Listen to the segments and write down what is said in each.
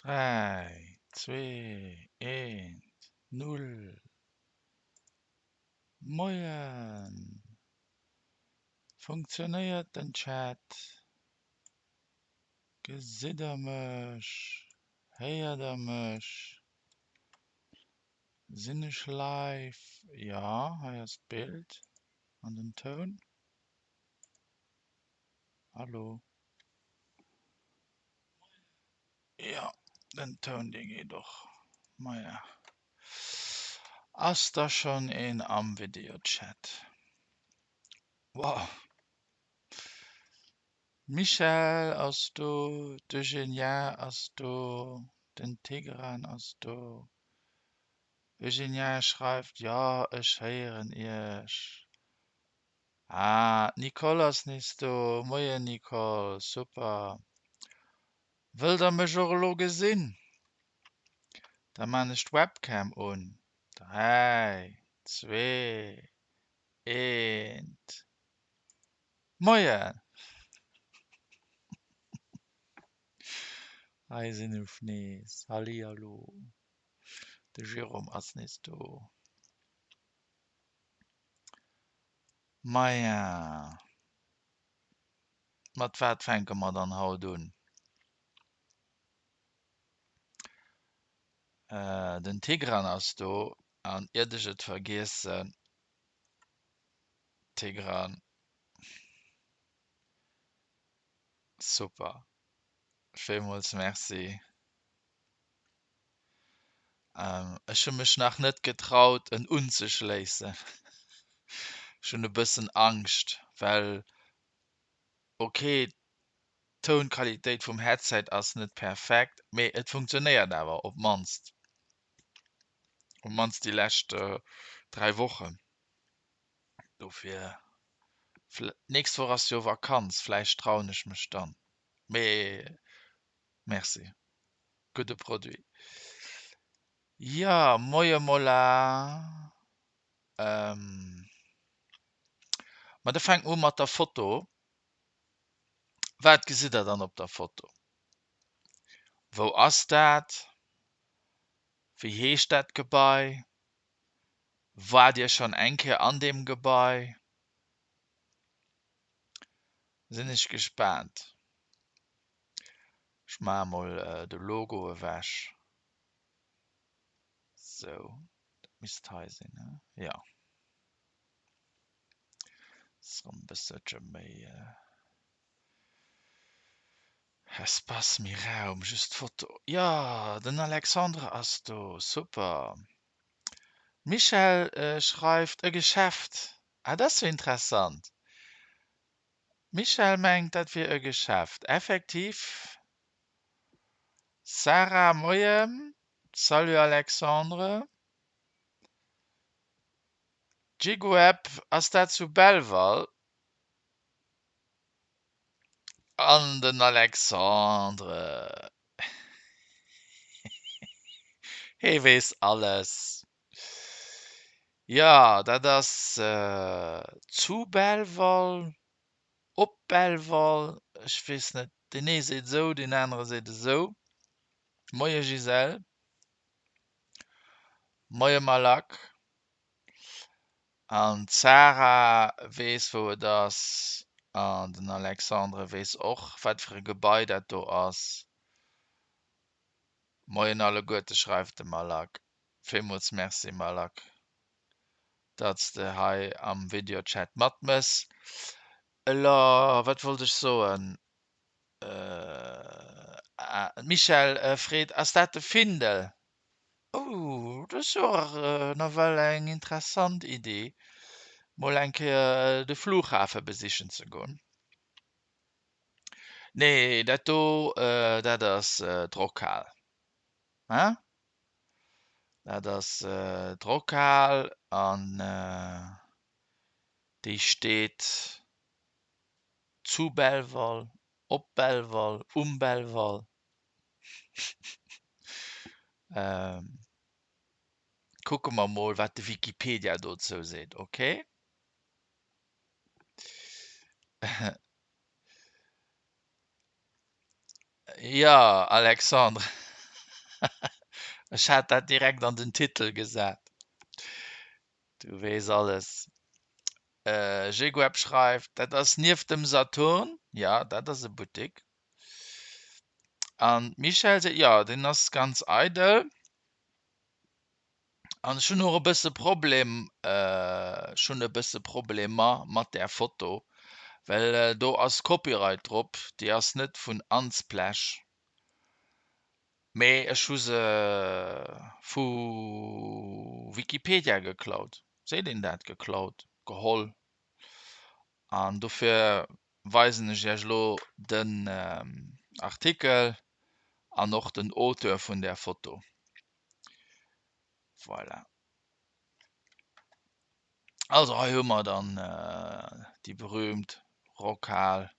3, 2, 1, 0. Moien! Funktionéiert den Chat? Gesitt der mech? Héiert der mech? Sinn ech live? Jo, hei ass d'Bild an den Toun. Hallo? Jo, den Toun dee geet och. Maja, ass da schonn een am Videochat? Wow! D'Michèle ass do, d'Eugenia ass do, den Tigran ass do. Eugenia schreift, Jo, ech héieren iech. Ah, d'Nicole ass nees do. Moien Nicole, super. Wëllt der mech och elo gesinn? Da maan ech d'Webcam un. 3, 2, 1, Moien! Hei sinn ech nees. Hallihallo. De Jérôme ass nees do. Maja, mat wat fänke mer dann haut un? Den Tigran ass do an iert ech et vergiessen, Tigran, super, villmools Merci. Ech hu mech nach net getraut en unzeschléissen. Ech hunn e bëssen Angscht, well ok d'Tounqualitéit vum Headset ass net perfekt, mee et funktionéiert awer op d'mannst, op d'mannst déi lescht 3 Wochen. Dofir, d'nächst Woch ass jo Vakanz, vläicht trauen ech mech dann, mee merci. Gudde Produit. Jo, moie Mola. Ma da fänke mer u mat der Foto. Wat gesitt der dann op der Foto? Wou ass dat? Wéi heescht dat Gebai? Waart Dir schonn eng Kéier an deem Gebai? Sinn ech gespaant. Ech maache mol de Logo ewech. Sou, dat misst hei sinn, he? Jo. Ass erëm e bësselche méi Espace, méi Raum, just d'Foto. Jo, den Alexandre ass do, super. D'Michèle schreift, e Geschäft. Ah, dat ass jo interessant. D'Michèle mengt dat wier e Geschäft. Effektiv. Sarah, Moien. Salut Alexandre. Gigueb, ass dat zu Belval? An den Alexandre, hee weess alles. Jo, dat ass zu Belval, op Belval, ech weess net, deen ee seet esou, deen anere seet esou. Moie Gisèle. Moie Malak. An d'Sarah weess wou et ass an den Alexandre weess och wat fir e Gebai dat do ass. Moien alleguerte, schreift de Malak. Villmools Merci Malak, datts de hei am Videochat matmëss. Elo, wat wollt ech soen? Ah, d'Michèle freet, Ass dat de Findel? Oh, dat ass jo och nawell eng interessant Idee, mol eng Kéier de Flughafe besichen ze goen. Nee, dat do, dat ass d'Rockhal, hein? Dat ass d'Rockhal an déi steet zu Belval, op Belval, um Belval. Kucke mer mol, wat de Wikipedia dozou seet, ok? Jo, Alexandre. Ech hat dat direkt an den Titel gesat. Du weess alles. Jegueb schreift, dat ass nieft dem Saturn. Jo, dat ass e Buttek. An d'Michèle seet, jo, deen ass ganz eidel. An ech hunn och e bësse Problem, ech hunn e bësse Problemer mat där Foto, well do ass Copyright drop, déi ass net vun Unsplash, mee ech hu se vu Wikipedia geklaut. Seet een dat geklaut, geholl? An dofir weisen ech iech elo den Artikel an och den Auteur vun där Foto. Voilà. Also hei hu mer dann déi berühmt Rockhal.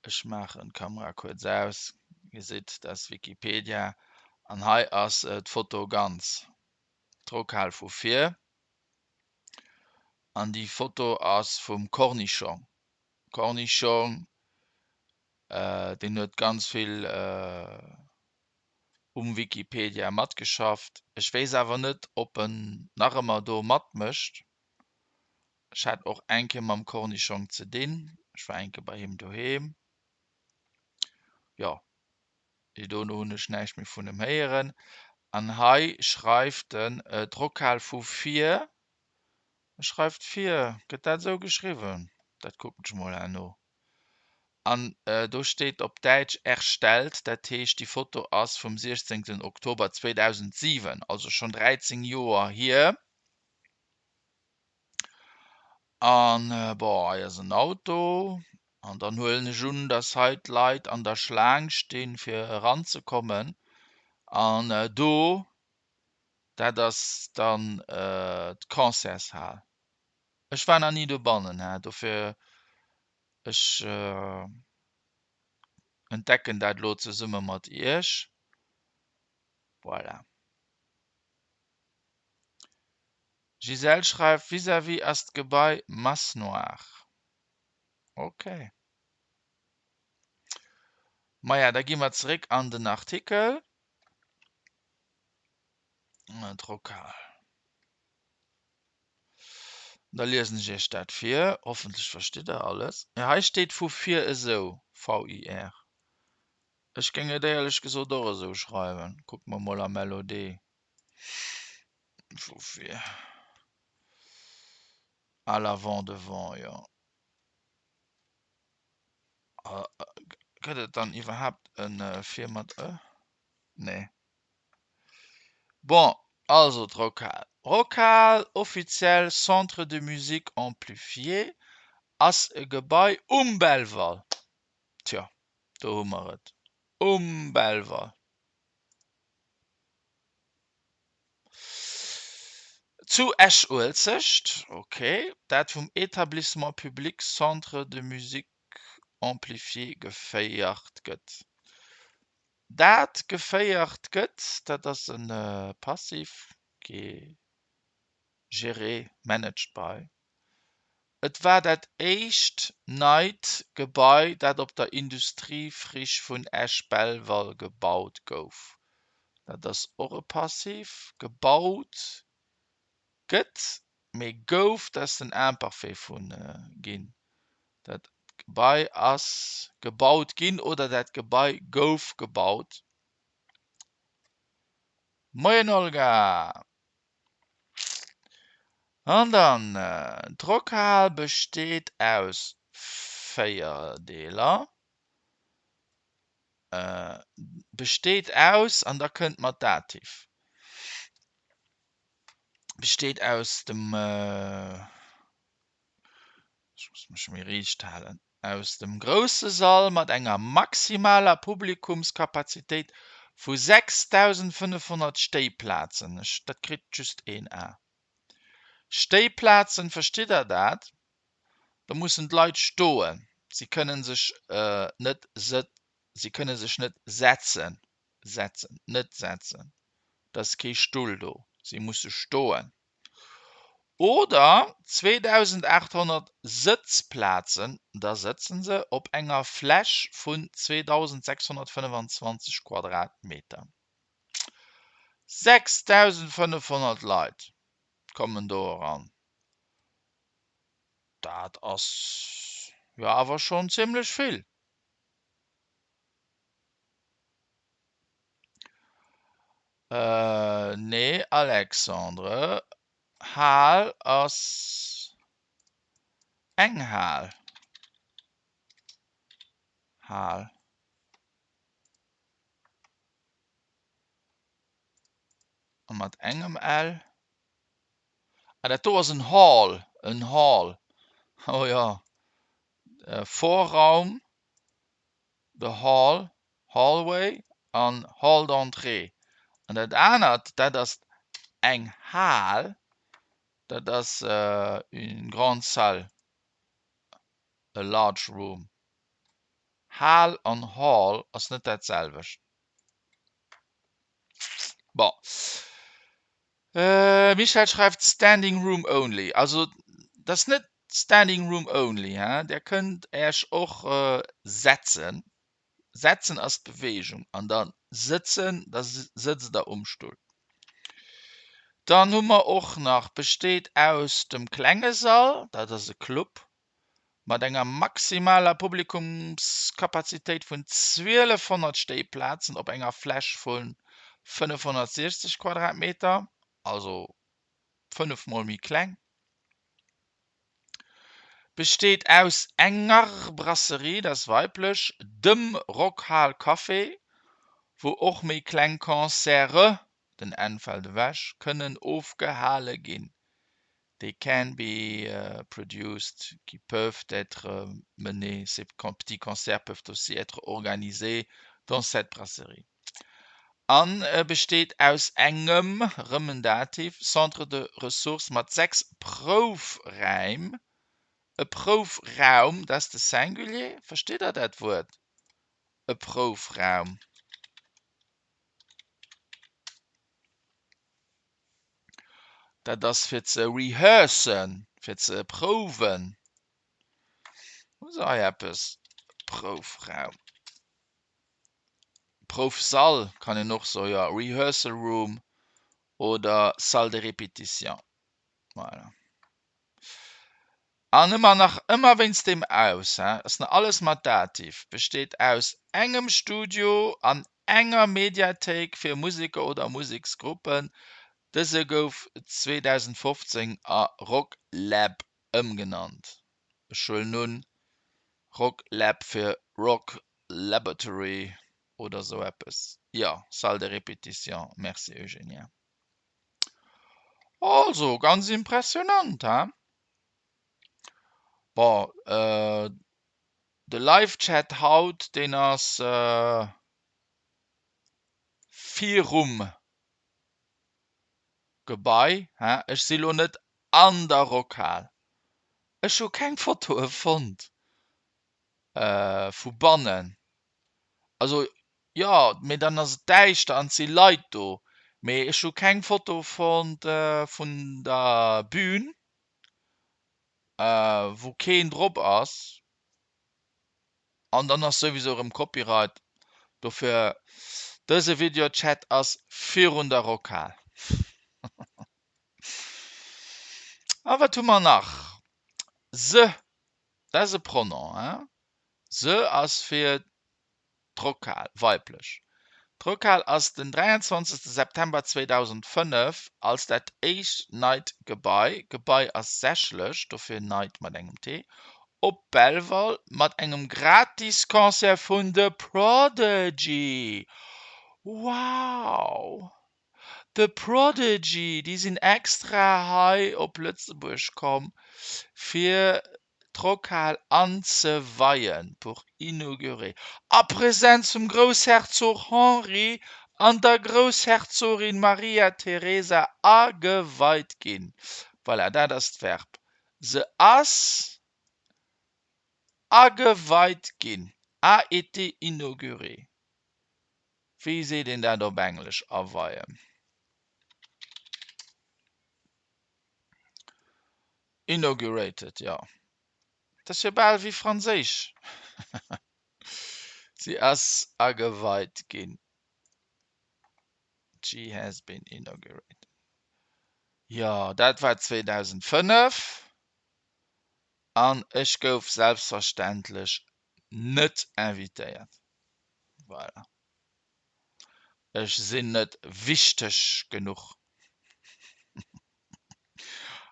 Ech maachen d'Kamera kuerz aus. Dir gesitt, dat ass Wikipedia. An hei ass d'Foto ganz. D'Rockhal vu vir. An déi Foto ass vum Cornischong. Cornischong, deen huet ganz vill um Wikipedia matgeschafft. Ech weess awer net, ob en nach ëmmer do matmécht. Ech hat och eng Kéier mam Cornischong ze dinn. Ech war eng Kéier bei him doheem. Jo, mee dono hunn ech näischt méi vun em héieren. An hei schreift en d'Rockhal vu vir. E schreift vir. Gëtt dat esou geschriwwen? Dat kucken ech mol herno. An do steet op Däitsch erstellt, dat heescht déi Foto ass vum 16 Oktober 2007, also schonn 13 Joer hier. An bon, hei ass en Auto an dann huelen ech un, dass hei d'Leit an der Schlaang stinn, fir eranzekommen. An do, dat ass dann d'Concertshal. Ech war nach ni dobannen, dofir Ech entdecken dat elo zesumme mat Iech. Voilà. Gisèle schreift, Vis-à-vis ass d'Gebai Masse Noire. Ok. Maja, da gi mer zeréck an den Artikel. D'Rockhal. Da liesen ech iech dat vir. Hoffentlech verstitt der alles. Jo, hei steet vu vir esou, VIR. Ech géing et éierlech gesot och esou schreiwen. Kucke mer mol am LOD. Vu vir. À l'avant devant, jo. Gëtt et dann iwwerhaapt e vir mat e? Nee. Bon, also d'Rockhal. Rockhal, offiziell Centre de musique amplifié, ass e Gebai um Belval. Tjo, do hu mer et, um Belval. Zu Esch-Uelzecht, ok, dat vum Établissement public Centre de musique amplifié geféiert gëtt. Dat geféiert gëtt, dat ass e Passiv, ge, géré, managed by. Et war dat éischt neit Gebai, dat op der Industriefriche vun Esch-Belval gebaut gouf. Dat ass och e Passiv, gebaut gëtt, mee gouf, dat ass den Imparfait vu ginn. Dat Gebai ass gebaut ginn oder dat Gebai gouf gebaut. Moien Olga! An dann, d'Rockhal besteet aus 4 Deeler. Besteet aus, an da kënnt mat Dativ. Besteet aus dem. Ech muss mech méi riicht halen. Aus dem grousse Sall mat enger maximaler Publikumskapazitéit vu 6.500 Stéiplazen. Ech, dat kritt just een A. Stéiplazen, verstitt Der dat? Do mussen d'Leit stoen. Si kënne sech net së, si kënne sech net setzen. Setzen, net setzen. Et ass kee Stull do. Si musse stoen. Oder 2.800 Sëtzplazen, da sëtze se op enger Fläch vun 2.625 Quadratmeter. 6.500 Leit kommen do eran. Dat ass jo awer schonn zimmlech vill. Nee Alexandre, Hal ass eng Hal. Hal. A mat engem L. Ah, dat do ass en Hall, en Hall. Oh jo. Vorraum, the Hall, Hallway an Hall d'entrée. An dat anert, dat ass eng Hal, dat ass une grande salle, a large room. Hal an Hall ass net dat selwecht. Bon. Michèle schreift Standing room only. Also dat ass net Standing room only, hein. Där kënnt Äech och setzen. Setzen ass d'Beweegung an da sëtzen, da sëtzt der um Stull. Dann hu mer och nach, besteet aus dem klenge Sall, dat ass e Club, mat enger maximaler Publikumskapazitéit vun 1.200 Stéiplazen op enger Fläch vu 560 Quadratmeter, also fënnefmol méi kleng, besteet aus enger Brasserie, dat ass weiblech, dem Rockhal Café, wou och méi kleng Concerte, den N fält ewech, kënnen ofgehale ginn. They can be produced, qui peuvent être menés, ces petits concerts peuvent aussi être organisés dans cette brasserie. An besteet aus engem, erëm en Dativ, Centre de ressources mat 6 Proufräim, e Proufraum, dat ass de Singulier, verstitt Der dat Wuert, e Proufraum? Dat ass fir ze rehearsen, fir ze prouwen. Hu se hei eppes? Proufraum. Proufsall kann een och soen, jo. Rehearsal room oder Salle de répétition. Voilà. An ëmmer nach ëmmer wéinst deem aus, he, ass nach alles mat Dativ, besteet aus engem Studio an enger Mediathéik fir Museker oder Museksgruppen. Dëse gouf 2015 a Rocklab ëmgenannt. Ech huelen un, Rocklab fir Rock Laboratory oder sou eppes. Jo, Salle de répétition. Merci Eugenia. Also ganz impressionant, he? Bon, de Live-Chat haut, deen ass virum Gebai, he? Ech si lo net an der Rockhal. Ech hu keng Fotoe fonnt vu bannen. Also jo, mee dann ass et däischter an et si Leit do. Mee ech hu keng Foto fonnt vun der Bühn, wou keen drop ass. An dann ass souwisou erëm Copyright. Dofir dëse Videochat ass virun der Rockhal. A wat hu mer nach? Se, dat ass e Pronom, hein? Se ass fir d'Rockhal, weiblech. D'Rockhal ass den 23 September 2005 als dat éischt neit Gebai, Gebai ass sächlech, dofir neit mat engem t, op Belval mat engem Gratis-Concert vun The Prodigy. Wow! The Prodigy, déi sinn extra hei op Lëtzebuerg komm fir d'Rockhal anzeweien, pour inaugurer, a Präsenz vum Groussherzog Henri an der Groussherzogin Maria Teresa ageweit ginn. Voilà, dat ass d'Verb. Se ass ageweit ginn, a été inaugurée. Wéi seet een dat op Englesch, aweien? Inaugurated, jo. Dat ass jo bal wéi Franséisch. Si ass ageweit ginn. She has been inaugurated. Jo, dat war 2005 an ech gouf selbstverständlech net invitéiert. Voilà. Ech sinn net wichteg genuch.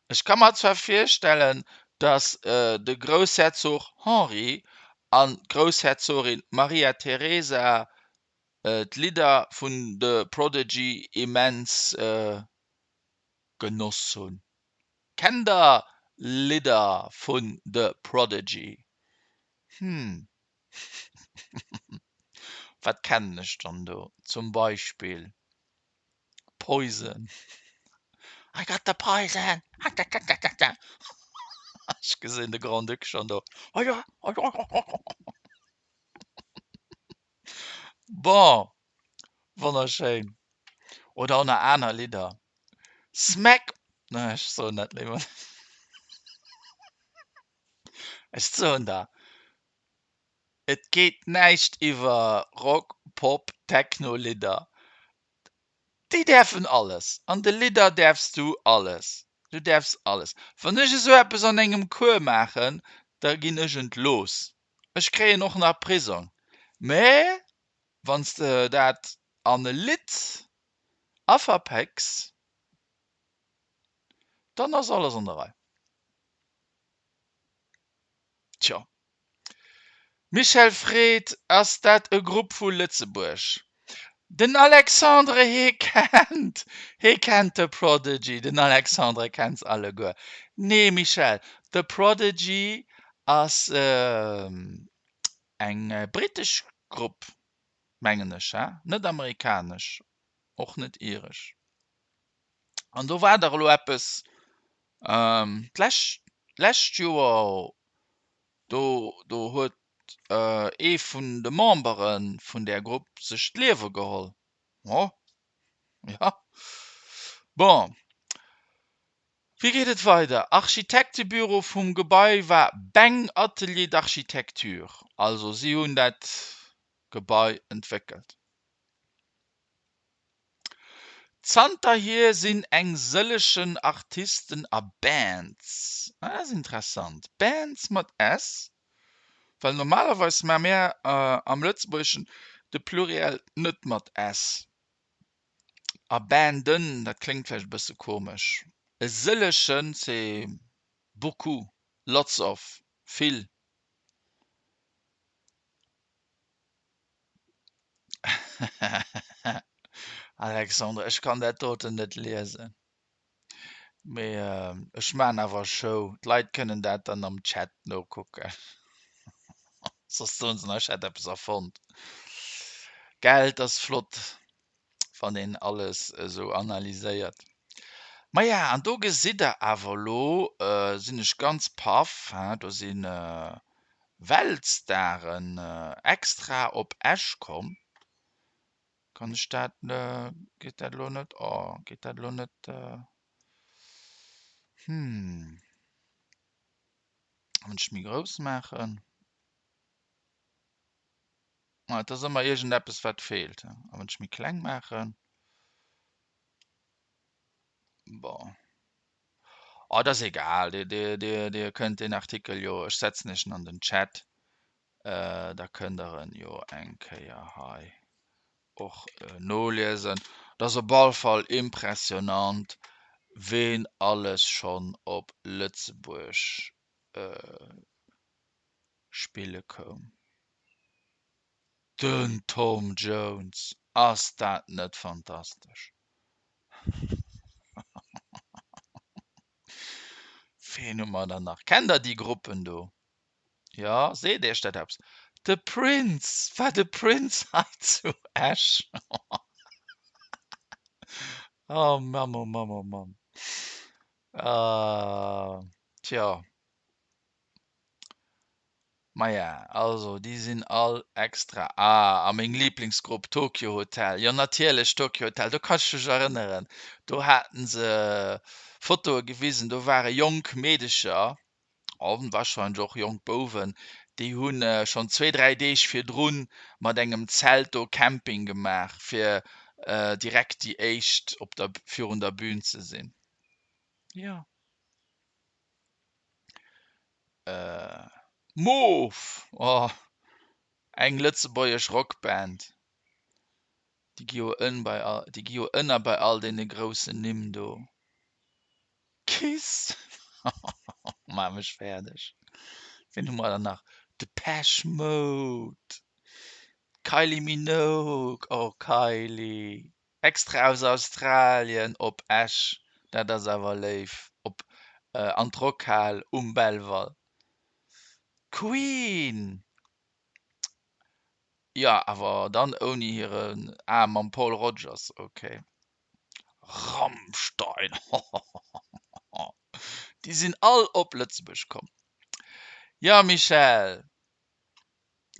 Ech ka mer zwar virstellen, datt de Groussherzog Henri an d'Groussherzogin Maria Teresa d'Lidder vun The Prodigy immens genoss hunn. Kennt der Lidder vun The Prodigy? Hm. Wat kennen ech dann do? Zum Beispill Poison. I got the poison. Ech gesinn de Grand-Duc schonn do. Bon, wonnerschéin. Oder och nach aner Lidder. Smack, nee ech soen dat léiwer net. Ech soen der, et geet näischt iwwer Rock, Pop, Techno Lidder. Déi däerfen alles. An de Lidder däerfs du alles. Du däerfs alles. Wann ech esou eppes an engem Cours maachen, da ginn ech entlooss. Ech kréien och nach Prisong. Mä wann s de dat an e Lidd averpäcks, dann ass alles an der Rei. Tjo. Michel Fred, Ass dat e Grupp vu Lëtzebuerg? Den Alexandre hee kennt hee kennt The Prodigy, den Alexandre kennt se alleguer. Nee Michel, The Prodigy ass eng brittesch Grupp mengen ech, he? Net amerikanesch, och net iresch. An do war dach elo eppes d'lescht d'lescht Joer, do do huet ee vun de Membere vun där Grupp sech d'Liewe geholl. Jo, jo. Bon, wéi geet et weider? Architektebüro vum Gebai war Beng Atelier d'Architecture, also si hunn dat Gebai entwéckelt. Zanterhier sinn eng sëllegen Artisten a Bands, ah dat ass interessant, Bands mat s, well normalerweis maache mär am Lëtzebuergeschen de Pluriel net mat s, a Banden, dat kléngt vläicht e bësse komesch. E sëllegen, c'est beaucoup, lots of, vill. Alexandre, ech kann dat doten net liesen. Mee ech maan awer Show. D'Leit kënnen dat dann am Chat nokucken. Soss soen se nach, ech hätt eppes erfonnt. Gell, 't ass flott, wann een alles esou analyséiert. Maja, an do gesitt der awer elo, sinn ech ganz paff, hein, do si Weltstaren extra op Esch komm. Kann ech dat, geet dat elo net, oh, geet dat elo net, hm, wann ech méi grouss maachen? Ah, et ass ëmmer iergendeppes wat feelt. A wann ech méi kleng maachen, bon. Oh, et ass egal, dir, dir, dir, dir kënnt deen Artikel jo, ech setzen iech en an den Chat, da kënnt der en jo eng Kéier hei och noliesen. Et ass op all Fall impressionant, ween alles schonn op Lëtzebuerg spille koum. Den Tom Jones, ass dat net fantastesch? Ween hu mer dann nach? Kennt der déi Gruppen do? Jo, seet iech dat eppes? De Prince! War de Prince hei zu Esch? Oh Mann, oh Mann, oh Mann. Tjo. Maja, also déi sinn all extra. Ah, a meng Liblingsgrupp Tokio Hotel. Jo natierlech, Tokio Hotel, do kann ech mech erënneren, do haten se Fotoe gewisen, do ware jonk Meedecher, an warscheinlech och jonk Bouwen, déi hu schonn zwee, dräi Deeg virdrun mat engem Zelt do Camping gemaach, fir. Direkt déi éischt op der virun der Bühn ze sinn. Jo. Moof! Oh, eng lëtzebuergesch Rockband. Déi gi jo ën bei all, déi gi jo ënner bei all deene groussen Nimm do. Kiss! Maach mech fäerdeg. Ween hu mer dann nach? Depeche Mode, d'Kylie Minogue, oh Kylie, extra aus Australien op Esch, dat ass awer léif, op an d'Rockhal um Belval. Queen! Jo, awer dann ouni hiren, ah mam Paul Rodgers, ok. Rammstein, hohohohoho, déi sinn all op Lëtzebuerg komm. Jo Michèle,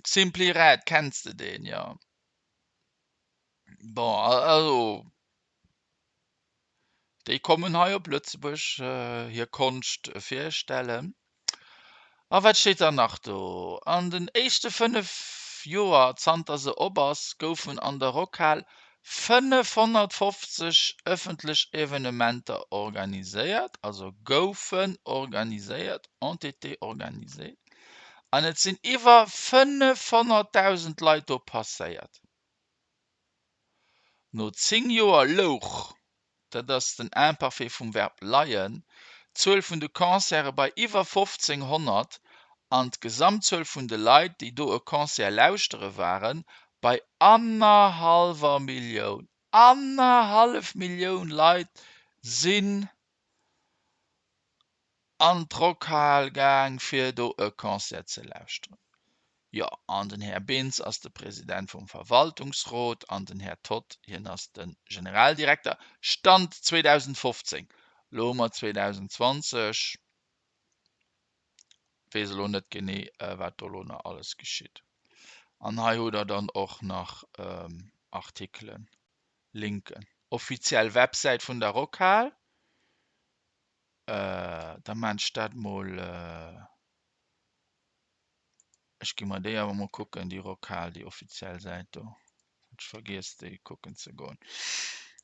Simply Red, kenns de deen? Jo. Bon, also déi kommen hei op Lëtzebuerg hir Konscht virstellen. A wat steet dann nach do? An den éischte 5 Joer zanter se op ass, goufen an der Rockhal 550 ëffentlech Evenementer organiséiert, also goufen organiséiert, ont été organisés, an et sinn iwwer 500.000 Leit do passéiert. No 10 Joer louch, dat ass den Imparfait vum Verb leien, d'Zuel vun de Concerte bei iwwer 1500 an d'Gesamtzuel vun de Leit, déi do e Concert lauschtere waren, bei annerhallwer Millioun. Annerhallef Millioun Leit sinn an d'Rockhal gaang fir do e Concert ze lauschteren. Jo, an den Här Bintz ass de President vum Verwaltungsrot an den Här Todt, hien ass de Generaldirekter, Stand 2015. Elo hu mer 2020, weess elo net genee wat do elo nach alles geschitt. An hei hutt Der dann och nach Artikelen, Linken. Offiziell Websäit vun der Rockhal. Da maan ech dat mol. Ech gi mer déi awer mol kucken, déi Rockhal, déi offiziell Säit do. Hat ech vergiess déi kucken ze goen.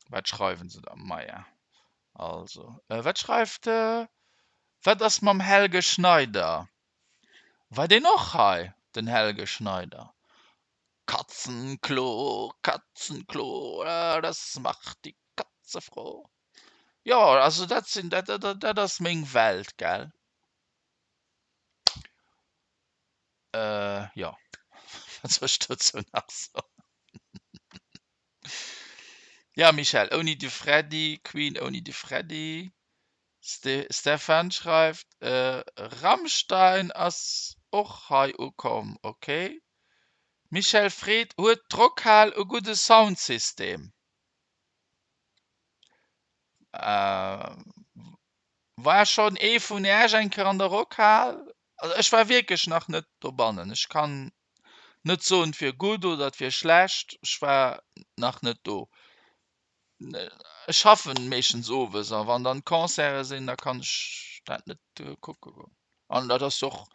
Wat schreiwen se da? Maja, also wat schreift, wat ass mam Helge Schneider? War deen och hei, den Helge Schneider? Katzenklo, Katzenklo, das macht die Katze froh. Jo, also dat sinn, dat, dat, dat ass meng Welt, gell? Äh, jo. Wat soll ech dozou nach soen? Ja, Michèle, ouni de Freddy, Queen ouni de Freddy. Ste Stefan schreift, äh, Rammstein ass och hei ukomm, okay. Michèle freet, huet d'Rockhal e gudde Soundsystem? War schonn ee vun Äech eng Kéier an der Rockhal? Also ech war wierklech nach net dobannen. Ech kann net soen, et wier gutt oder et wier schlecht. Ech war nach net do. Ech schaffen meeschtens owes a wann dann Concerte sinn, da kann ech dat net kucke goen. An dat ass och,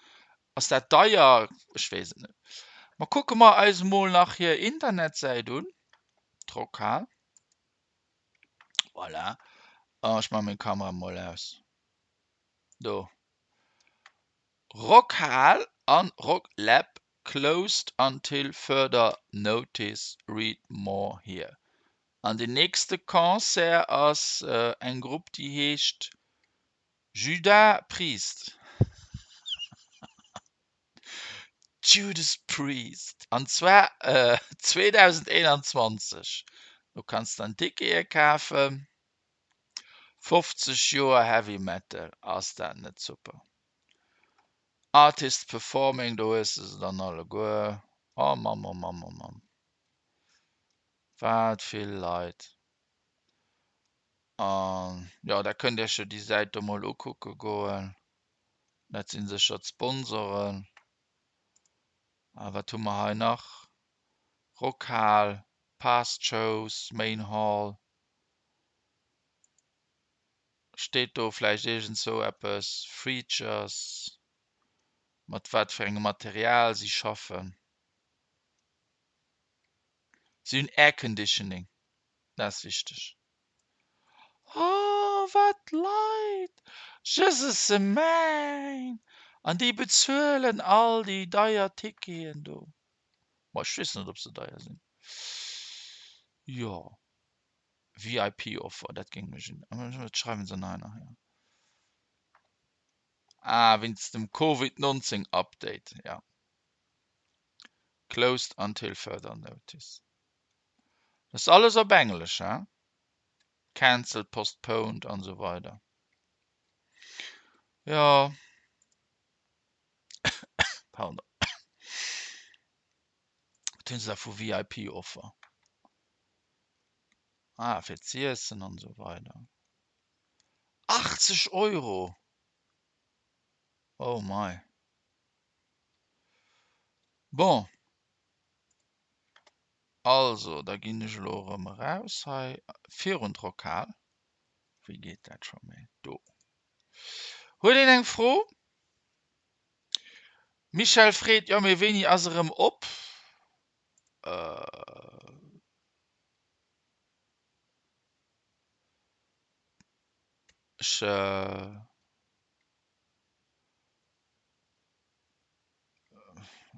ass dat deier? Ech weess et net. Ma kucke mer eis mol nach hir Internetsäit un, d'Rockhal. Voilà. Oh, ech maache meng Kamera mol aus. Do. Rockhal an Rocklab closed until further notice, read more here. An den nächste Concert ass eng Grupp déi heescht Judas Priest. Judas Priest an zwar 2021. Do kanns dann Tickete kafen. 50 Joer Heavy Metal, ass dat net super? Artists performing, do hues de se dann alleguer. Oh Mamm, oh Mamm, oh Mamm, wat vill Leit. An jo, da kënnt Iech jo déi Säit do mol ukucke goen. Dat sinn sécher d'Sponsoren. A wat hu mer hei nach? Rockhal, Past Shows, Main Hall. Steet do vläicht iergendzwou eppes? Features, mat wat fir engem Material si schaffen. Si hunn Airconditioning. Dat ass wichteg. Oh, wat Leit! Jesesse mäin! An déi bezuelen all déi deier Ticketen do. Ma ech weess net, ob se deier sinn. Jo, VIP-Offer, dat géing mech in. Wat schreiwen se hei nach? Ah, wéinst dem Covid 19 Update, ja. Closed until further notice. Dat ass alles op Englesch, he? Cancelled, postponed an esou weider. Jo. Pardon. Wat hunn se da vu VIP-Offer? Ah, fir z'iessen an esou weider. 80 Euro! Oh mei. Bon. Also, da ginn ech elo erëm eraus hei virun d'Rockhal. Wéi geet dat scho méi? Do. Huet een eng Fro? Michèle freet, jo mee wéini ass erëm op? Ech.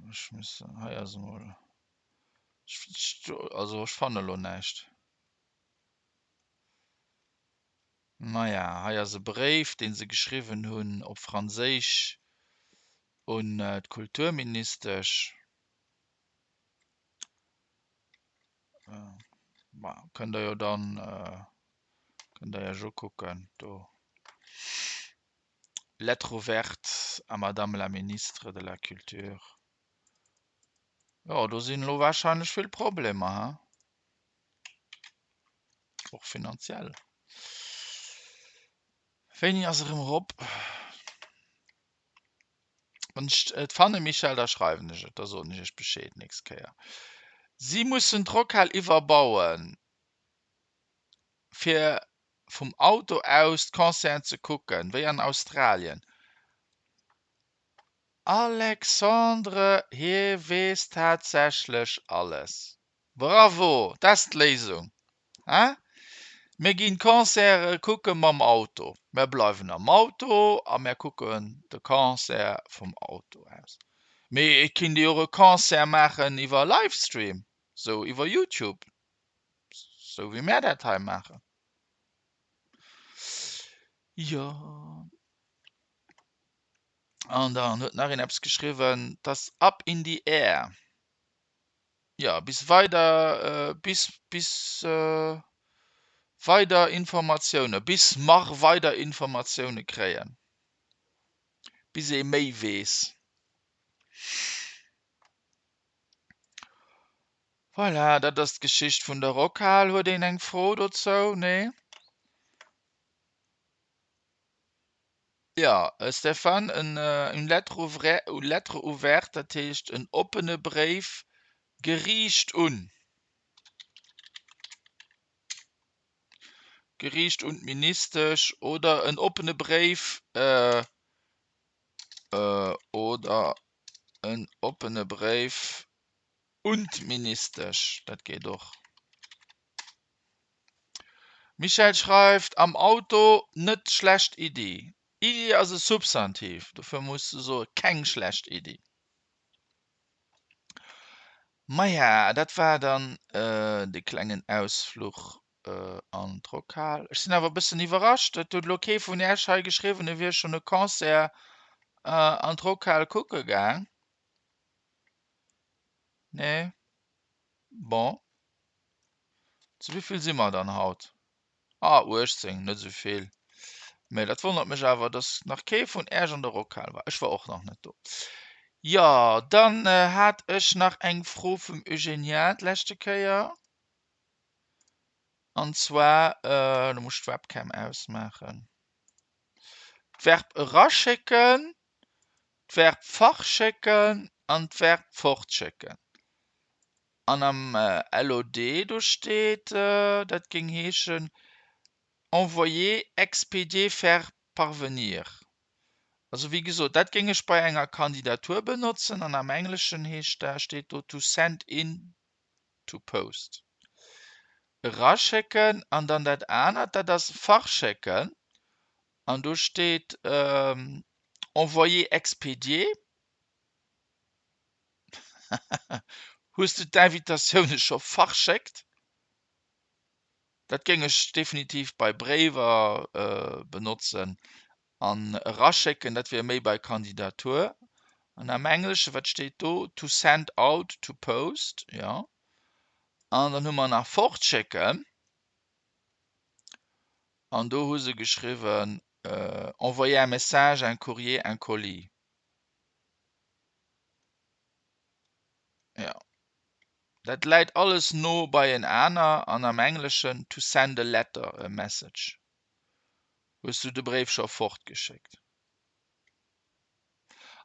Ech muss, hei ass emol, also ech fanne lo näischt. Maja, hei ass e Bréif, dee se geschriwwen hunn op Franséisch un d'Kulturministesch. Kënnt der jo dann, kënnt der iech ukucken do. Lettre ouverte à Madame la Ministre de la Culture. Jo, do sinn elo wahrscheinlech vill Problemer, he? Och finanziell. Wéini ass erëm erop? Wann ech et fannen, Michèle, da schreiwen ech et, da soen ech iech Bescheed nächst Kéier. Si mussen d'Rockhal iwwerbauen, fir vum Auto aus d'Concerten ze kucken, wéi an Australien. Alexandre, hie weess tatsächlech alles. Bravo, dat ass d'Léisung, he? Mir ginn d'Concerte kucke mam Auto. Mir bleiwen am Auto a mir kucken de Concert vum Auto aus. Mee et kinnt ee jo och e Concert maachen iwwer Livestream, sou iwwer Youtube. Sou wéi mär dat hei maachen. Jo. An dann huet nach een eppes geschriwwen, dass up in the air. Jo, bis weider, bis, bis weider Informatioune, bis mer weider Informatioune kréien, bis ee méi weess. Voilà, dat ass d'Geschicht vun der Rockhal. Huet een eng Fro dozou? Nee? Jo, Stéphane, en une lettre lettre ouverte, dat heescht en oppene Bréif geriicht un, geriicht un d'Ministesch oder en oppene Bréif oder en oppene Bréif Un d'Ministesch, dat geet och. Michèle schreift, Am Auto, net schlecht Iddi. Iddi ass e Substantiv, dofir muss de soe keng schlecht Iddi. Maja, dat war dann de klengen Ausfluch an d'Rockhal. Ech sinn awer e bëssen iwwerrascht, et huet elo kee vun Äech hei geschriwwen, e wier schonn e Concert an d'Rockhal kucke gaang. Nee. Bon. Zu wéivill si mer dann haut? Ah, 18, net esou vill. Mee dat wonnert mech awer, dass nach kee vun Äech an der Rockhal war. Ech war och nach net do. Jo, dann hat ech nach eng Fro vum Eugenia d'leschte Kéier. An zwar, do muss ech d'Webcam ausmaachen, d'Verb eraschécken d'Verb verschécken an d'Verb fortschécken. An am LOD do steet, dat géing heeschen envoyer, expédier, faire parvenir. Also wéi gesot, dat géing ech bei enger Kandidatur benotzen an am Engleschen heescht da, steet do to send in, to post. Eraschécken an dann dat anert, dat ass verschécken an do steet envoyer, expédier. Hues de d'Invitatioune scho verschéckt? Dat géing ech definitiv bei Bréiwer benotzen. An eraschécken, dat wier méi bei Kandidatur. An am Englesche, wat steet do? To send out, to post, jo. An dann hu mer nach fortschécken. An do hu se geschriwwen, envoyer un message, un courrier, un colis. Jo. Dat läit alles no beienaner an am Engleschen to send a letter, a message. Hues du de Bréif scho fortgeschéckt?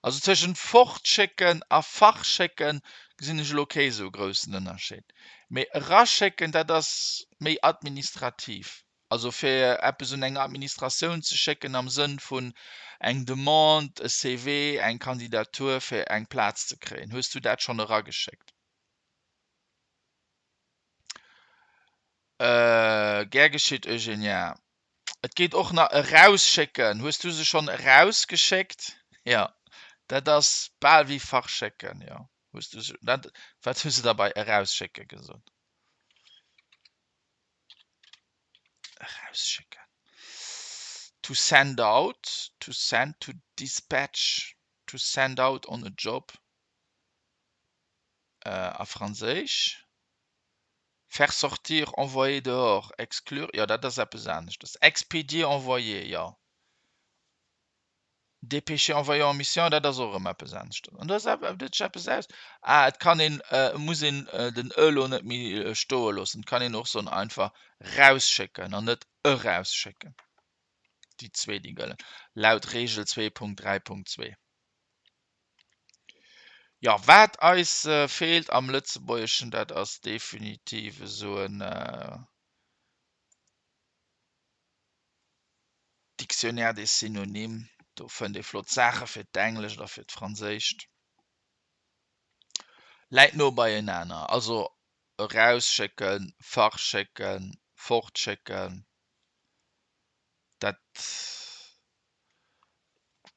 Also tëschent fortschécken a verschécken gesinn ech elo kee sou groussen Ënnerscheed. Mee eraschécken, dat ass méi administrativ. Also fir eppes un eng Administratioun ze schécken am Sënn vun eng Demande, e CV, eng Kandidatur fir eng Plaz ze kréien. Hues du dat schonn erageschéckt? Gär geschitt, Eugenia. Et geet och nach erausschécken. Hues du se schonn erausgeschéckt? Jo, dat ass bal wéi verschécken, jo. Hues du se, dat, wat hu se da bei erausschécke gesot? Erausschécken. To send out, to send, to dispatch, to send out on a job. A Franséisch? Faire sortir, envoyer dehors, exclure, jo dat ass eppes aneschtes. Expédier, envoyer, jo. Dépêcher, envoyer en mission, dat ass och erëm eppes aneschtes. An do ass awer sech eppes aus. Ah, et kann een, et muss een den e lo net méi stoe loossen. Et kann een och soen einfach rausschécken an net erausschécken. Déi zwee, déi gëllen laut Reegel 2.3.2. Jo, wat eis feelt am Lëtzebuergeschen, dat ass definitiv esou en Dictionnaire des synonymes. Do fënnt ee flott Saache fir d'Englescht a fir d'Franséischt. Läit no beienaner, also erausschécken, verschécken, fortschécken, dat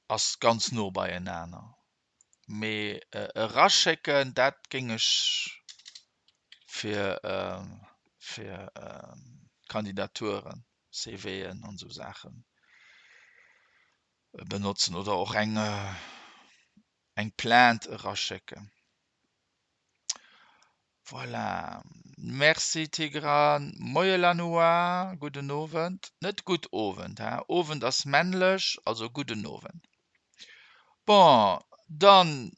ass ganz no beienaner. Mee eraschécken, dat géing ech fir fir Kandidaturen, CVen an esou Saachen benotzen oder och eng eng Plainte eraschécken. Voilà. Merci Tigran. Moie Lanois, gudden Owend. Net gutt Owend, he? Owend ass männlech, also gudden Owend. Bon, dann,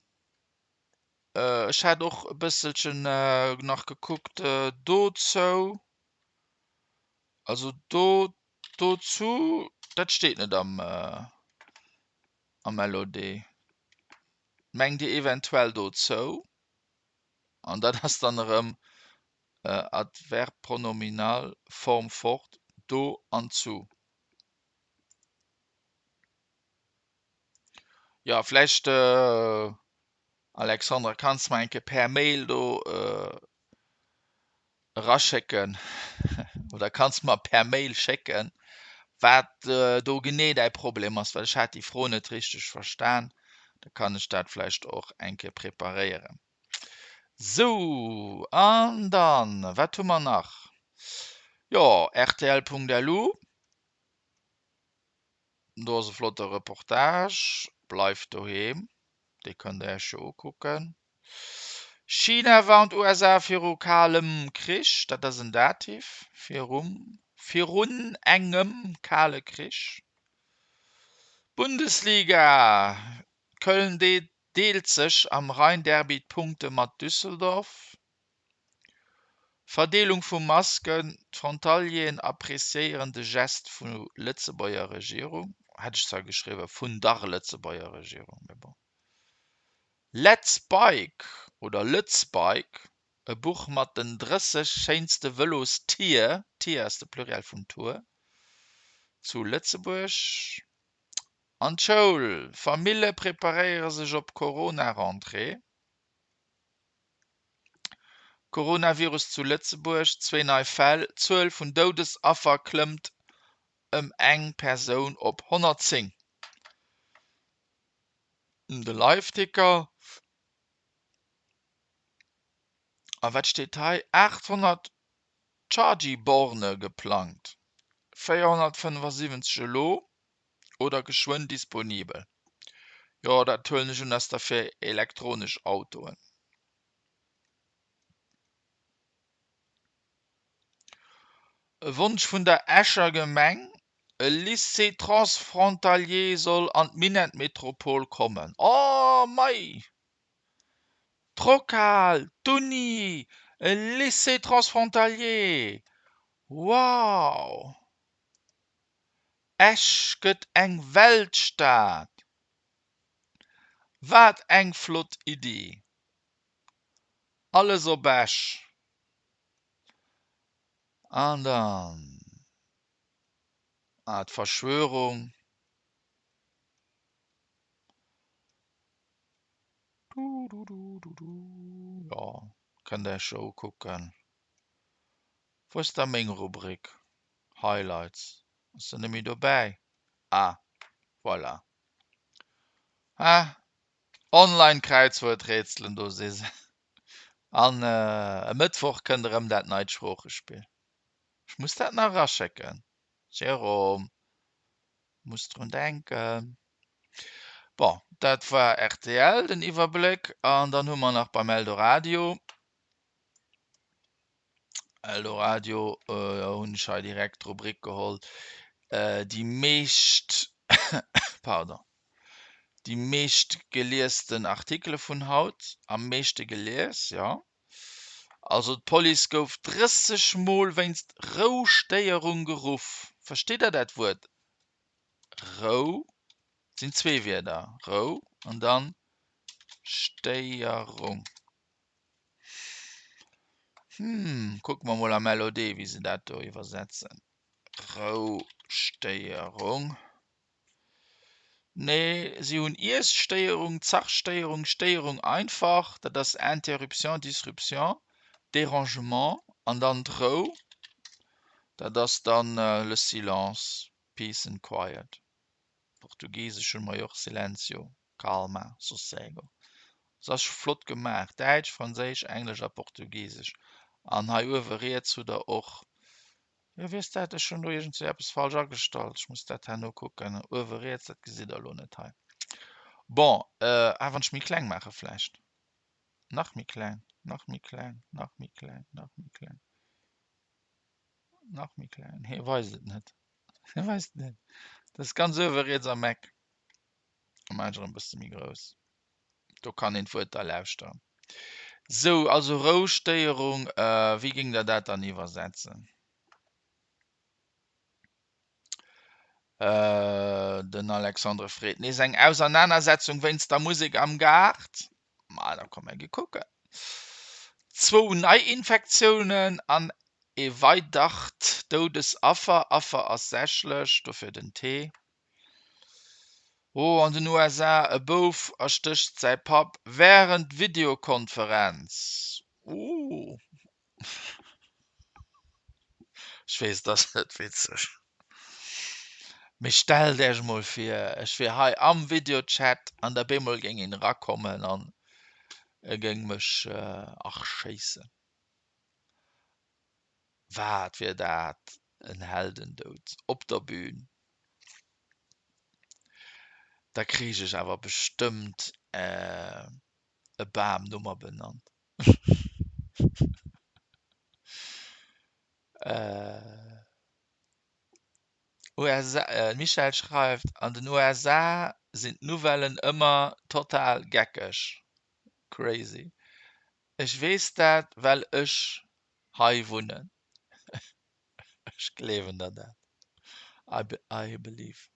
ech hat och e bësselchen nach gekuckt dozou, also do, dozu, dat steet net am, am LOD. Mengt Dir eventuell dozou? An dat ass dann erëm Adverbe pronominal, Form fort, do an zu. Jo, vläicht, Alexandra, kanns mer eng Kéier per Mail do eraschécken oder kanns mer per Mail schécken, wat do genee däi Problem ass, well ech hat déi Fro net richteg verstan. Da kann ech dat vläicht och eng Kéier preparéieren. Sou, an dann, wat hu mer nach? Jo, rtl.lu, do ass e flotte Reportage, Bleift doheem, dee kënnt der Iech jo ukucken. China warnt USA viru kalem Krich, dat ass en Dativ, virum, virun engem kale Krich. Bundesliga, Köln deelt sech am Rhein-Derby d'Punkte mat Düsseldorf. Verdeelung vu Masken, D'Frontalieren appreciéieren de Gest vu Lëtzebuerger Regierung, hätt ech zwar geschriwwen, vun der Lëtzebuerger Regierung, mee bon. Let's Bike oder Lëtz Bike, e Buch mat den 30 schéinste Vëlostier, Tier ass de Pluriel vun Tour, zu Lëtzebuerg. An d'Schoul, Famille preparéiere sech op Corona-Rentrée. Coronavirus zu Lëtzebuerg, Zwee nei Fäll, Zuel vun Doudesaffer klëmmt ëm eng Persoun op 110. De Liveticker. A wat steet hei? 800 Chargy-Borne geplangt, 475 elo oder geschwënn disponibel. Jo, dat huelen ech un ass da fir elektronesch Autoen. E Wonsch vun der Escher Gemeng, E Lycée transfrontalier soll an d'Minettmetropol kommen. Oh mei! D'Rockhal, d'Uni, e Lycée transfrontalier! Wow! Esch gëtt eng Weltstad! Wat eng flott Iddi! Alles op Esch! An dann, ah, d'Verschwörung. Du, du, du, du, du. Jo, kënnt Iech jo ukucken. Wou ass da meng Rubrik? Highlights. Ass se net méi dobäi? Ah, voilà. Ha, Online-Kräizwuerträtselen, do si se. An e Mëttwoch kënnt erëm dat neit Sproochespill. Ech muss dat nach eraschécken. Jérôme, muss drun denken. Bon, dat war rtl, den Iwwerbléck. An dann hu mer nach beim Eldoradio. Eldoradio hunn ech hei direkt d'Rubrik geholl, déi meescht, pardon, déi meescht geliesten Artikele vun haut, am meeschte gelies, jo. Also d'Police gouf 30 Mol wéinst Roustéierung geruff. Versteet der dat Wuert Rou? Et sinn zwee Wierder, Rou an dann Stéierung. Hm, kucke mer mol am LOD, wéi se dat do iwwersetzen. Roustéierung. Nee, si hunn Iesstéierung, Zachstéierung, Stéierung einfach, dat ass Interruption, Disruption, Dérangement an dann d'Rou, dat ass dann le silence, peace and quiet. Portugisesch hunn mer jo och Silêncio, Calma, Sossego. Se ass flott gemaach, Däitsch, Franséisch, Englesch a Portugisesch. An hei uewe riets hutt der och, jo wéi ass dat, ech hunn do iergendswéi eppes falsch agestallt, ech muss dat herno kucken, uewe riets, dat gesitt der elo net hei. Bon, ah wann ech méi kleng maache vläicht, nach méi kleng, nach méi kleng, nach méi kleng, nach méi kleng, nach méi kleng, hie weist et net, hie weist et net, dat ass ganz uewe riets am Eck. Da maachen ech erëm e bësse méi grouss. Do kann een d'Wuert da lauschteren. Sou, also Roustéierung, wéi géingt Der dat dann iwwersetzen? Den Alexandre freet nees eng Ausernanersetzung wéinst der Musek am Gaart. Ma da komm mer gi kucken. Zwou Neiinfektiounen an e weidert Doudesaffer. Affer ass sächlech, dofir den T. Oh, an den USA, E Bouf erstécht säi Papp wärend Videokonferenz. Ooh. Ech weess, et ass net witzeg. Mee stellt Iech mol vir, ech wier hei am Videochat an da bemol géing een erakommen an e géing mech erschéissen. Wat wier dat en Heldendoud op der Bühn. Da kriich ech awer bestëmmt e Bam no mer benannt. USA, Michèle schreift, An den USA sinn d'Nouvellen ëmmer total geckeg, crazy. Ech weess dat, well ech hei wunnen. Ech gleewen der dat. I believe,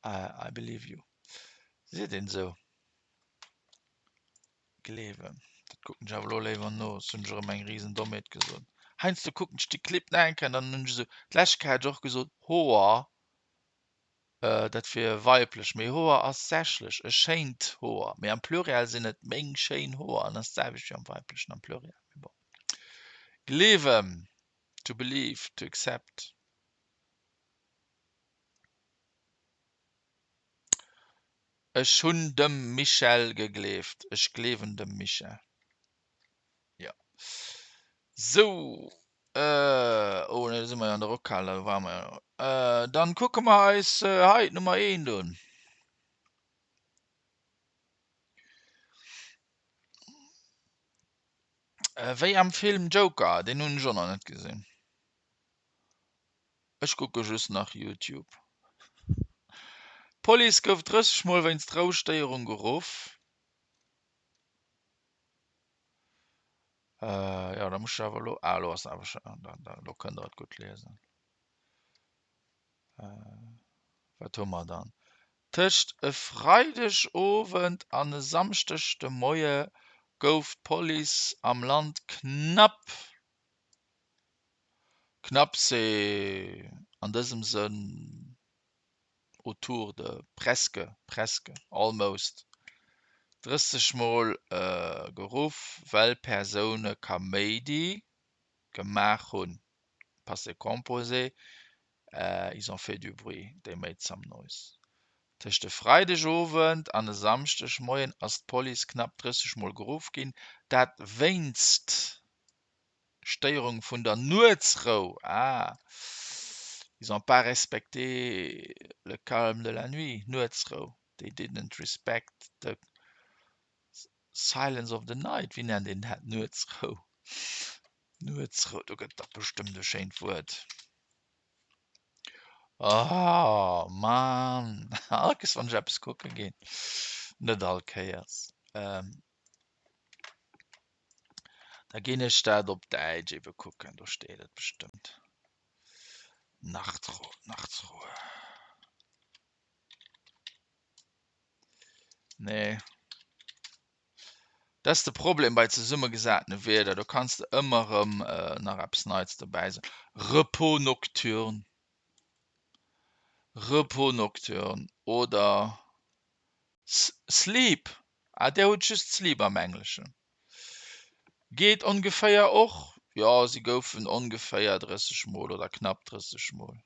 I believe you. Seet een esou? Gleewen. Dat kucken ech awer elo léiwer no, soss hunn ech erëm eng risen Dommheet gesot. Heiansdo kucken ech de Clip nach eng Kéier an dann hunn ech esou, d'lescht Kéier hat ech och gesot Hoer, dat wier weiblech, mee Hoer ass sächlech, e schéint Hoer, mee am Pluriel sinn et meng schéin Hoer an ass d'selwecht wéi am weiblechen am Pluriel, mee bon. Gleewen, to believe, to accept. Ech hunn dem Michèle gegleeft. Ech gleewen dem Michèle. Jo. Sou, oh nee, do si mer jo an der Rockhal, do ware mer jo. Dann kucke mer eis hei d'Nummer eent un. Wéi am Film Joker, deen hunn ech och nach net gesinn. Ech kucke just nach Youtube. D'Police gouf 30 mol wéinst Roustéierung geruff. Jo, da muss ech awer elo, ah elo ass awer scho, elo kënnt der et gutt liesen. Wat hu mer dann? Tëscht e Freidegowend an e Samschdeg de Moie gouf d'Police am Land knapp, knapp c'est an dësem Sënn autour de, presque, presque, almost, 30 Mol geruff, well Persoune Kaméidi gemaach hunn, Passé composé, Ils ont fait du bruit, they made some noise. Tëscht e Freidegowend an e Samschdegmoien ass d'Police knapp 30 Mol geruff ginn, dat wéinst Stéierung vun der Nuetsrou. Ah, ils ont pas respecté le calme de la nuit, Nuetsrou, they didn't respect the silence of the night. Wéi nennt een dat? Nuetsrou, Nuetsrou, do gëtt et dach bestëmmt e schéint Wuert. Oh Mann, all Kéiers wann ech eppes kucke ginn, net all Kéiers. Da ginn ech dat op Däitsch ebe kucken, do steet et bestëmmt. Nachtruhe, Nachtsruhe. Nee. Dat ass de Problem bei zesummegesatene Wierder, do kanns de ëmmer erëm nach eppes Neits dobäi soen. Repos nocturne, Repos nocturne oder Sleep, ah där hutt just sleep am Engleschen. Geet ongeféier och, jo si goufen ongeféier 30 mol oder knapp 30 mol.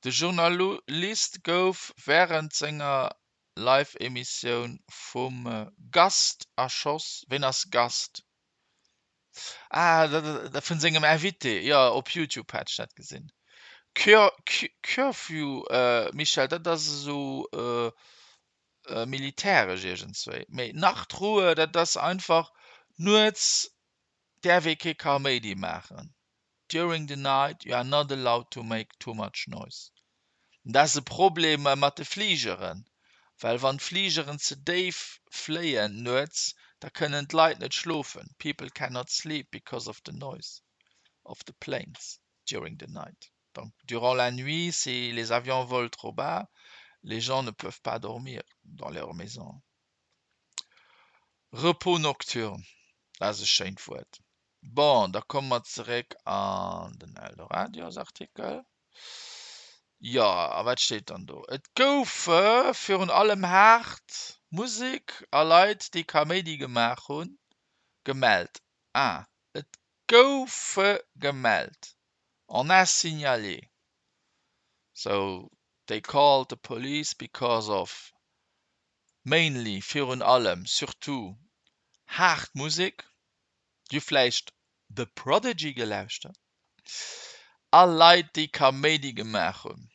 De Journalist gouf wärend senger Live-Emissioun vum Gast erschoss. Ween ass Gast? Ah, vun sengem Invité, jo, op Youtube hat ech dat gesinn. Curfew, Michèle, dat ass esou militäresch iergendswéi. Mee Nachtruhe, dat ass einfach, nuets däerf ee kee Kaméidi maachen. During the night you are not allowed to make too much noise. Dat ass e Problem mat de Fligeren, well wann d'Fligeren ze déif fléien nuets, da kënnen d'Leit net schlofen, people cannot sleep because of the noise of the planes during the night. Donc durant la nuit, si les avions volent trop bas, les gens ne peuvent pas dormir dans leur maison. Repos nocturne, dat ass e schéint Wuert. Bon, da komme mer zeréck an den Eldoradiorsartikel. Jo, a wat steet dann do? Et goufe virun allem haart Musek a Leit, déi Kaméidi gemaach hunn, gemellt. Ah, et goufe gemellt, on a signalé. So they called the police because of mainly, virun allem, surtout, haart Musek. Dir hu vläicht The Prodigy gelauschtert? A Leit déi Kaméidi gemaach hunn.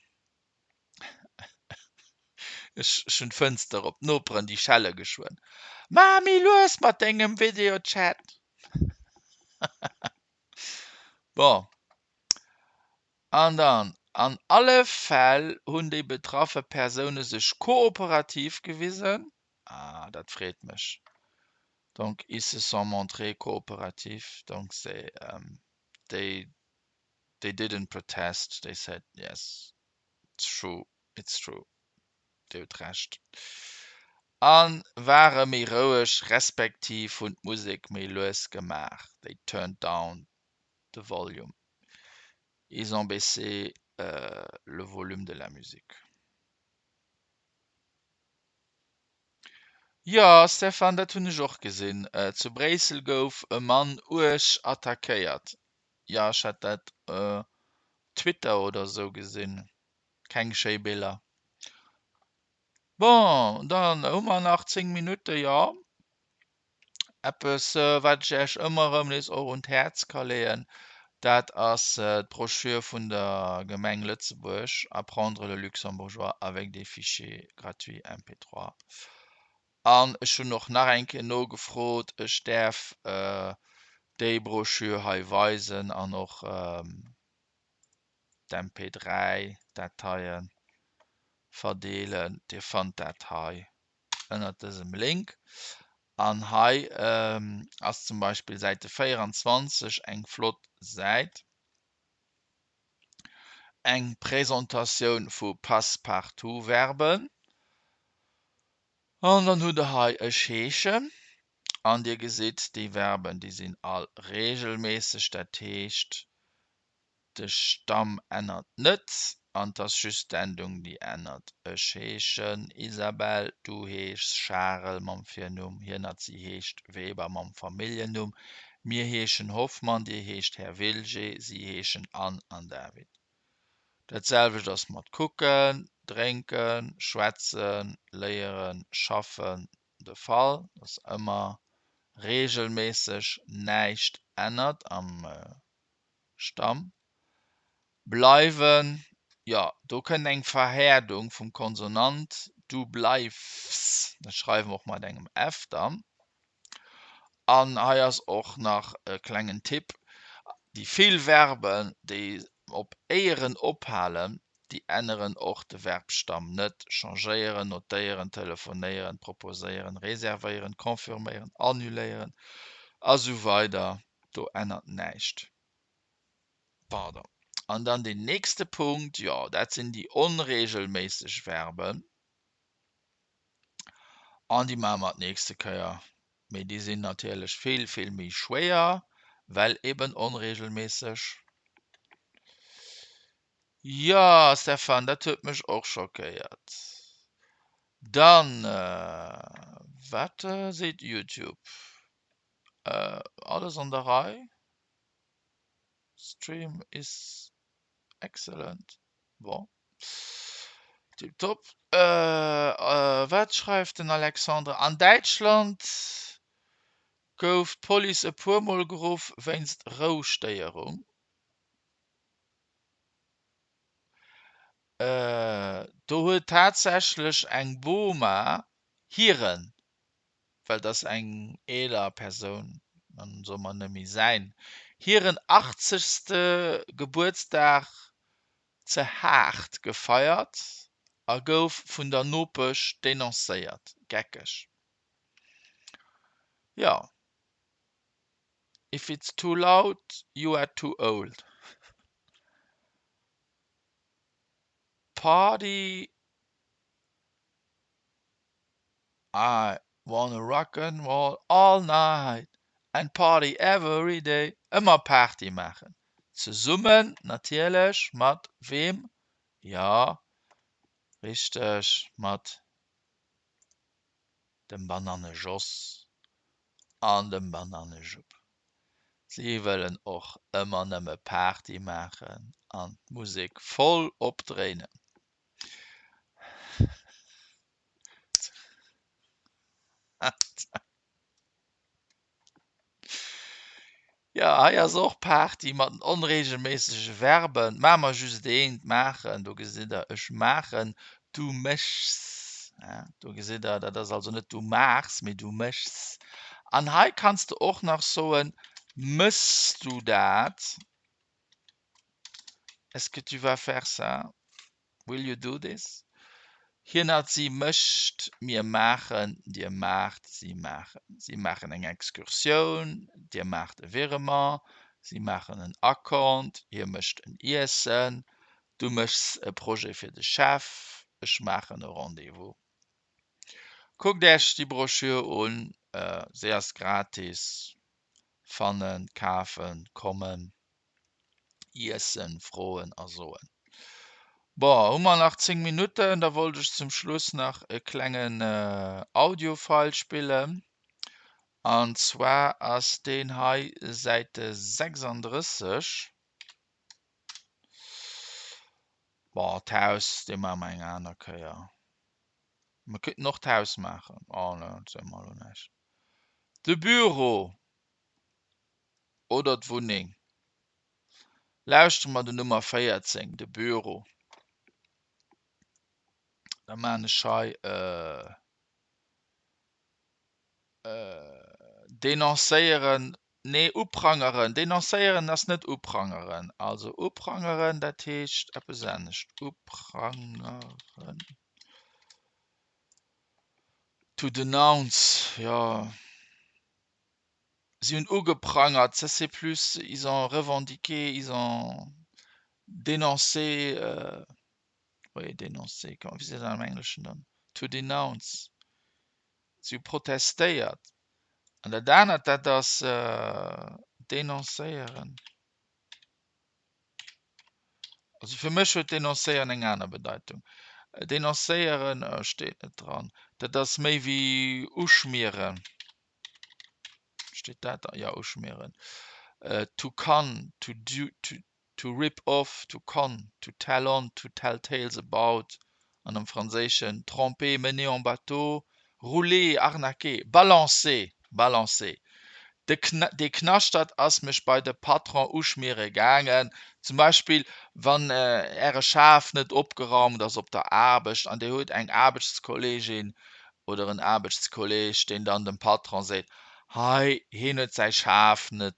Ech hunn d'Fënster op, d'Noperen déi schelle geschwënn, Maach méi lues mat dengem Videochat! Bon, an dann, an alle Fäll hunn déi betraffe Persoune sech kooperativ gewisen. Ah, dat freet mech. Donc ils se sont montrés coopératifs, donc c'est they they didn't protest, they said yes, it's true, it's true, Dir hutt Recht. A ware méi roueg, respektiv hunn d'Musek méi lues gemaach, they turned down the volume, ils ont baissé le volume de la musique. Jo, Stefan, dat hunn ech och gesinn. Zu Bréissel gouf e Mann uerg attackéiert. Jo, ech hat dat op Twitter oder sou gesinn. Keng schéi Biller. Bon, dann hu mer nach 10 Minutte, jo. Eppes, wat ech Iech ëmmer erëm nees och un d'Häerz ka leeën, dat ass d'Broschür vun der Gemeng Lëtzebuerg, Apprendre le luxembourgeois avec des fichiers gratuits MP3. An ech hunn och nach eng Kéier nogefrot, ech däerf déi Broschür hei weisen an och d'MP3-Dateie verdeelen. Dir fannt dat hei ënnert dësem Link. An hei ass zum Beispill Säite 24 eng flott Säit, eng Presentatioun vu Passe-partout-Verben. An dann hutt der hei ech heeschen. An Dir gesitt, déi Verben, déi sinn all reegelméisseg, dat heescht, De Stamm ännert net an 't ass just d'Endung déi ännert. Ech heeschen Isabel, du heeschs Charel mam Virnumm, hien hat si heescht Weber mam Familljennumm, mir heeschen Hoffmann, dir heescht Här Wilgé, si heeschen Anne an David. Dat selwecht ass mat kucken, drénken, schwätzen, léieren, schaffen de Fall, dass ëmmer reegelméisseg näischt ännert am Stamm bleiwen, jo, do kënnt eng Verhäerdung vum Konsonant, du bleifs, dat schreiwe mer och mat engem f dann. An hei ass och nach e klengen Tipp, Déi vill Verben, déi op éieren ophalen, déi änneren och de Verbstamm net, changéieren, notéieren, telefonéieren, proposéieren, reservéieren, confirméieren, annuléieren a sou weider. Do ännert näischt. Pardon. An dann deen nächste Punkt, jo, dat sinn déi onregelméisseg Verben. An déi maache mer d'nächste Kéier. Mee déi sinn natierlech vill, vill méi schwéier, well eben onregelméisseg. Jo, Stefan, dat huet mech och schockéiert. Dann, wat seet YouTube? Alles an der Rei? Stream is excellent. Bon. Tiptop. Wat schreift den Alexandre? An Däitschland gouf d'Police e puer Mol geruff wéinst Roustéierung. Do huet tatsächlech eng Boma hiren well et ass eng eeler Persoun, dann soe mer nëmme säin, hiren achtzegste Gebuertsdag ze haart gefeiert a gouf vun der Nopesch denoncéiert. Geckeg, jo. If it's too loud, you are too old. Party. I wanna rock and roll all night and party every day Ëmmer Party maachen. Zesummen natierlech mat weem? Jo, richteg, mat dem Bananne-Jos an dem Bananne-Jupp. Si wëllen och ëmmer nëmme Party maachen an d'Musek voll opdréinen. Jo, hei ass och Party mat den onreegelméissege Verben. Maache mer just eent, maachen. Do gesitt Der, ech maachen, du méchs. Do gesitt Der, dat ass also net du maachs, mee du méchs. An hei kanns de och nach soen, Mëss du dat? Est-ce que tu vas faire ça? Will you do this? Hien, hatt, si mécht, mir maachen, dir maacht, si maachen. Si maachen eng Excursioun, dir maacht e Virement, si maachen en Acompte, hie mécht en Iessen, du méchs e Projet fir de Chef, ech maachen e Rendez-vous. Kuckt Äech déi Broschür un, se ass gratis, fannen, kafen, kommen. Iessen, froen a soen. Bon, hu mer nach 10 Minutten, da wollt ech zum Schluss nach e klengen Audiofile spillen. An zwar ass deen hei Säite 36. Bon, d'Haus, dee maache mer eng aner Kéier. Mer kéinten och d'Haus maachen. Oh ne, dat soe mer elo näischt. De Büro oder d'Wunneng. Lauschtere mer den Nummer 14, de Büro. Da maachen ech hei denoncéieren, nee uprangeren, denoncéieren ass net uprangeren. Also uprangeren, dat heescht eppes anescht. Uprangeren. To denounce, jo. Si hunn ugeprangert, ça c'est plus, ils ont revendiqué, ils ont dénoncé, oui dénoncé, comment, wéi seet een dat am Engleschen dann? To denounce, si hu protestéiert. An dat anert, dat ass dénoncéieren. Also fir mech huet dénoncéieren eng aner Bedeitung. Dénoncéieren steet net dran, dat ass méi wéi uschmieren. Steet dat da? Jo, uschmieren. To con, to do, to, to rip off, to con, to tell on, to tell tales about, an am Franséischen tromper, mener en bateau, rouler, arnaquer, balancer, balancer. De Kn dee Knaschtert ass mech bei de Patron uschmiere gaangen. Zum Beispill, wann Äre Schaf net opgeraumt ass op der Aarbecht an Dir hutt eng Aarbechtskolleegin oder en Aarbechtskolleeg, deen dann dem Patron seet, Hei, hien huet säi Schaf net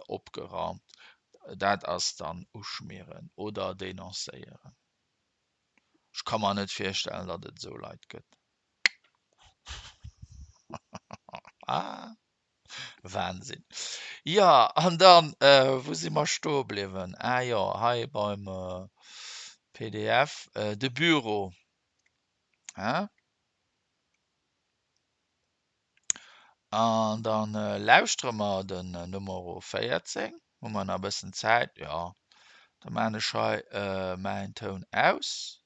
opgeraumt. Dat ass dann uschmieren oder denoncéieren. Ech ka mer net virstellen, datt et esou Leit gëtt. Wahnsinn. Jo, an dann, wou si mer stoe bliwwen? Ah jo, hei beim PDF, de Büro. Hein? An dann lauschtere mer den Numero 14. Hu mer nach e bëssen Zäit? Jo. Da maan ech hei mäin Toun aus.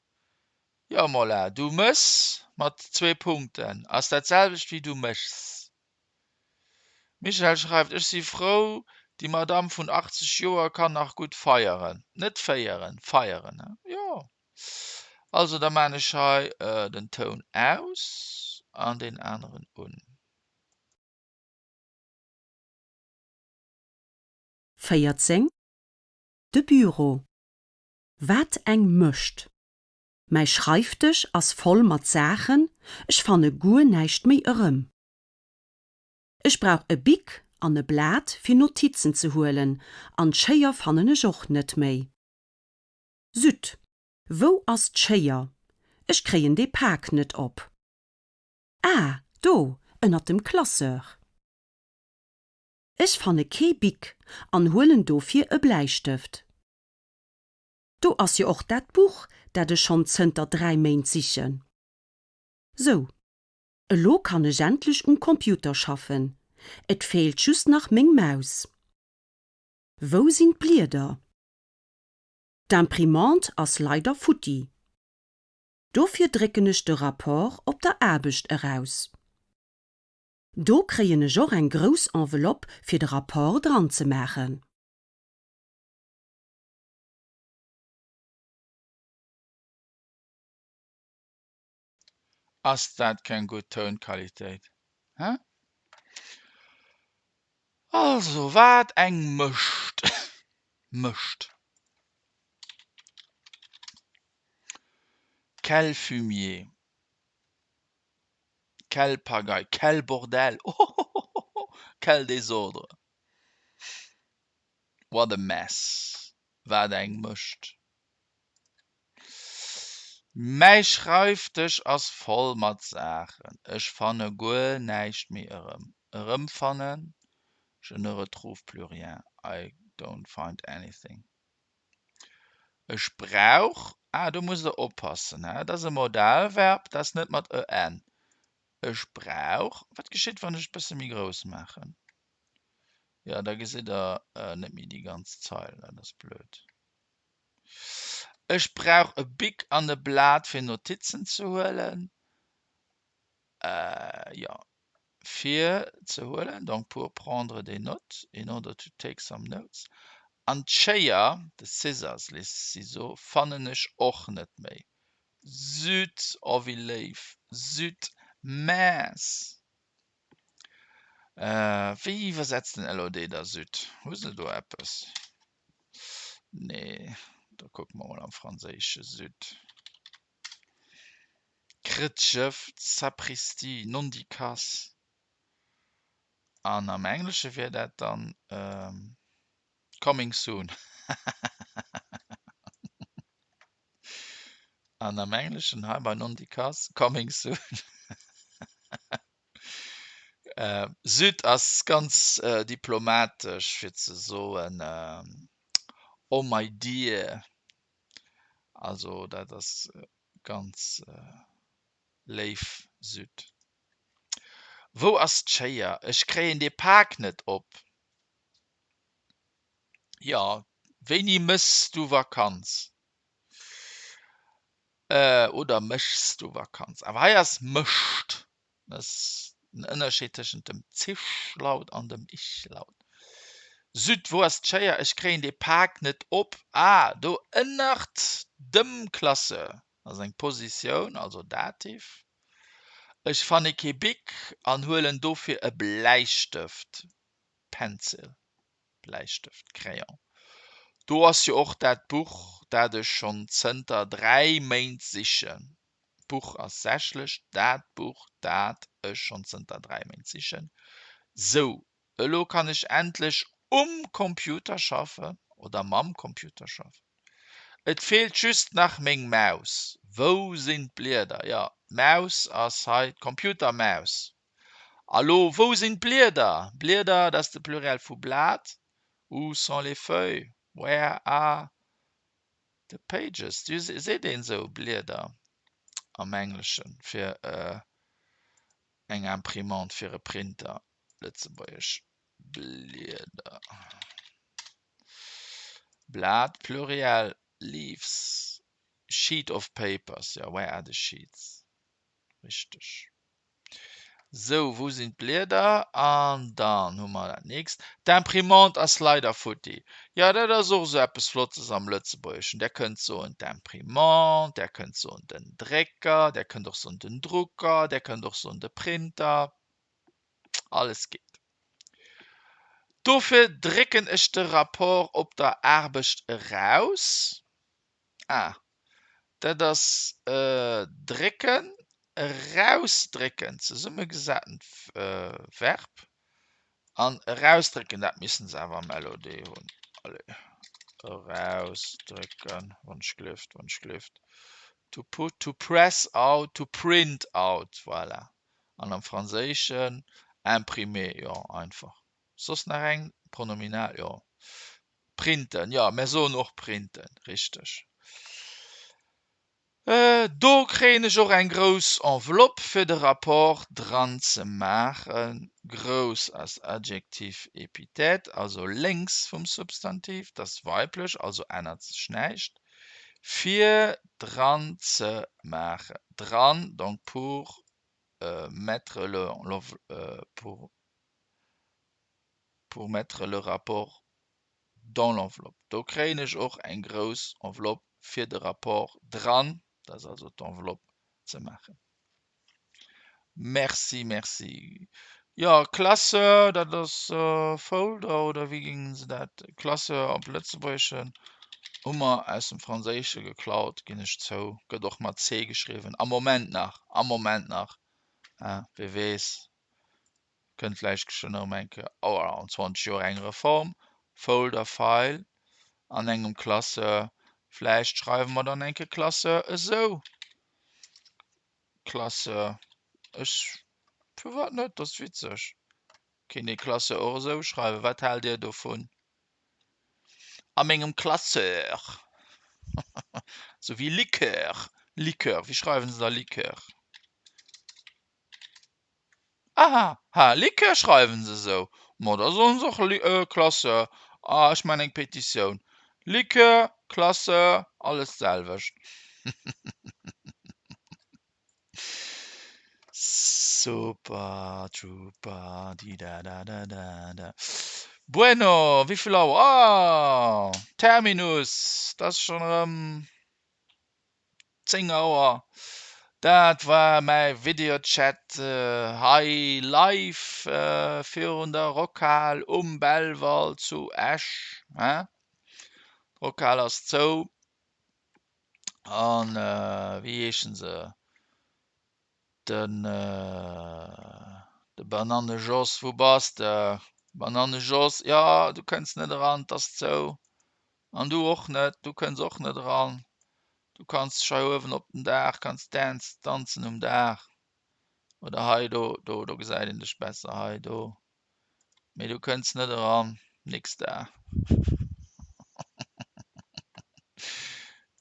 Jo, Mola, du mëss mat zwee Punkten ass dat selwecht wéi du méchs. Michèle schreift, Ech si frou, déi Madame vun 80 Joer kann nach gutt feieren. Net féieren, feieren, he? Jo. Also da maan ech hei den Toun aus an deen aneren un. 14, De Büro. Wat eng Mëscht! Mäi Schreifdësch ass voll mat Saachen, ech fanne guer näischt méi erëm. Ech brauch e Bic an e Blat fir Notizen ze huelen an d'Schéier fannen ech och net méi. Zut, wou ass d'Schéier? Ech kréien dee Pak net op. Ah, do, ënnert dem Classeur. Ech fanne kee Bic an huelen dofir e Bläistëft. Do ass jo och dat Buch, dat ech schonn zënter 3 Méint sichen. Sou, elo kann ech endlech um Computer schaffen. Et feelt just nach meng Maus. Wou sinn d'Blieder? D'Imprimante ass leider futti. Dofir drécken ech de Rapport op der Aarbecht eraus. Do kréien ech och eng grouss Enveloppe fir de Rapport dran ze maachen. Ass dat keng gutt Tounqualitéit, he? Also, wat eng Mëscht! Mëscht! Quel fumier! Quelle pagaille! Quel bordel! Ohohohoho! Quel désordre! What a mess! Wat eng Mëscht! Mäi Schreifdësch ass voll mat Saachen. Ech fanne guer näischt méi erëm. Erëmfannen, Je ne retrouve plus rien, I don't find anything. Ech brauch, ah do musst der oppassen, he, dat ass e Modalverb, dat ass net mat en. Ech brauch, wat geschitt wann ech et bësse méi grouss maachen? Jo, da gesitt der net méi déi ganz Zeil, dat ass blöd. Ech brauch e Bic an e Blat fir Notizen ze huelen. Jo, fir ze huelen, donc pour prendre des notes, in order to take some notes. An d'Schéier, the scissors, les ciseaux, fannen ech och net méi. Zut, oh wéi léif, zut, mince. Wéi iwwersetzt den LOD da zut? Hu se do eppes? Nee, da kucke mer mol am Franséische, zut. Krëtschëf, Sapristi, Nondikass. An am Englesche wier dat dann Coming soon. An am Engleschen hei bei Nondikass, Coming soon. Zut ass ganz diplomatesch fir ze soen, Oh my dear. Also dat ass ganz léif Zut. Wou ass d'Schéier? Ech kréien dee Pak net op. Jo, wéini mëss du Vakanz? Oder méchs du Vakanz? Awer hei ass mécht. Dat ass den Ënnerscheed tëschent dem Zischlaut an dem Ich-Laut. Zut, wou ass d'Schéier? Ech kréien dee Pak net op. Ah, do ënnert dem Classeur. Dat ass eng Positioun, also Dativ. Ech fanne kee Bic an huelen dofir e Bläistëft, Pencil, Bläistëft, Crayon. Do ass jo och dat Buch, dat ech schonn zënter 3 Méint sichen. D'Buch ass sächlech dat Buch, dat ech schonn zënter 3 Méint sichen. Sou, elo kann ech endlech um Computer schaffen oder mam Computer schaffen. Et feelt just nach meng Maus. Wou sinn d'Blieder? Jo, d'Maus ass hei, d'Computermaus. A lo, wou sinn d'Blieder? Blieder, dat ass de Pluriel vu Blat. Où sont les feuilles? Where are The pages, du seet een esou Blieder am Engleschen fir eng Imprimante, fir e Printer, lëtzebuergesch Blieder, Blat, Pluriel, leaves, sheet of papers, jo, where are the sheets, richteg. Sou, wou sinn d'Blieder? An dann hu mer dat nächst. D'Imprimante ass leider futti. Jo, dat ass och esou eppes Flottes am Lëtzebuergeschen. Der kënnt soen d'Imprimante, der kënnt soen den Drécker, der kënnt och soen den Drucker, der kënnt och soen de Printer. Alles geet. Dofir drécken ech de Rapport op der Aarbecht eraus. Ah, dat ass drécken, erausdrécken, zesummegesatent Verb. An erausdrécken, dat missten se awer am LOD hunn. Allez, erausdrécken, wann ech gelift, wann ech gelift. To put, to press out, to print out, voilà. An am Franséischen imprimer, jo, einfach. Soss nach eng Pronominal? Jo. Printen, jo, mär soen och printen, richteg. Do kréien ech och eng grouss Enveloppe fir de Rapport dran ze maachen. Grouss ass Adjektiv Epithet, also lénks vum Substantiv, dat ass weiblech, also ännert sech näischt. Fir dran ze maachen, dran, donc pour mettre le, pour pour mettre le rapport dans l'enveloppe. Do kréien ech och eng grouss Enveloppe fir de Rapport dran, dat ass also d'Enveloppe, ze maachen. Merci, merci. Jo, Classeur, dat ass Folder oder wéi géingen se dat, Classeur op Lëtzebuergeschen hu mer aus dem Franséische geklaut, ginn ech zou. Gëtt och mat C geschriwwen, am Moment nach, am Moment nach, wie weess. Kënnt vläicht geschwënn erëm eng Kéier, oh an 20 Joer eng Reform, Folder, File an engem Classeur. Vläicht schreiwe mer dann eng Kéier Classeur esou, Classeur. Ech, firwat net, dat ass witzeg. Kéint ee Classeur och esou schreiwen. Wat haalt Dir dovun? A mengem Classeur. Sou wéi Liqueur, Liqueur, wéi schreiwen se da Liqueur? Aha, ha, Liqueur schreiwen se esou. Ma da soen se och Classeur. Ah, ech maachen eng Petitioun. Likör, Classeur, alles d'selwecht. Super Trooper, di da da da da da. Bueno, wéivill Auer? Ah, Terminus, 't ass schonn erëm 10 Auer. Dat war mäi Videochat hei live virun der Rockhal um Belval zu Esch. D'Rockhal ass zou an wéi heeschen se? Den de Bananne Jos, wou bass de? Bananne Jos, jo du kënns net eran, 't ass zou. An du och net, du kënns och net eran. Du kanns dech hei uewen op den Daach, kanns dance, danzen um Daach. Oder hei, do, do, do gesäit een dech besser, hei, do. Mee du kënns net eran, nix da.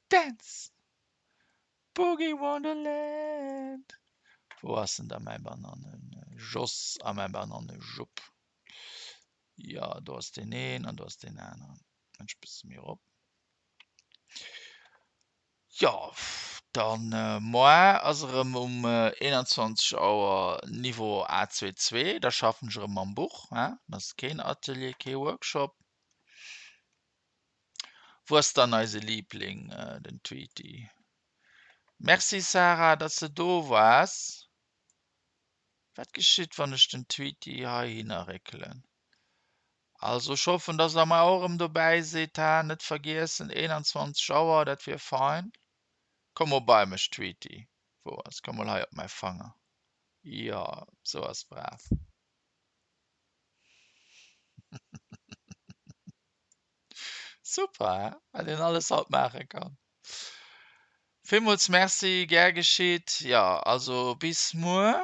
Dance! Boogie Wonderland! Wou ass denn da mäi Bananne-Jos a mäi Bananne-Jupp? Jo, do ass deen een an do ass deen aneren. Ech bësse méi erop. Jo, dann moar ass erëm um 21 Auer Niveau A22. Da schaffen ech erëm mam Buch, hein. Dat ass keen Atelier, kee Workshop. Wou ass dann eise Liebling, den Tweety? Merci Sarah, dass de do waars. Wat geschitt, wann ech den Tweety heihinner réckelen? Also ech hoffen dass der mar och erëm dobäi sidd ha, net vergiessen 21 Auer, dat wier fein. Komm mol bei mech Tweety, wou ass, komm mol hei op mäi Fanger, jo sou ass brav. Super he, wat een alles haut maache kann. Villmools Merci, gär geschitt. Jo, also bis muer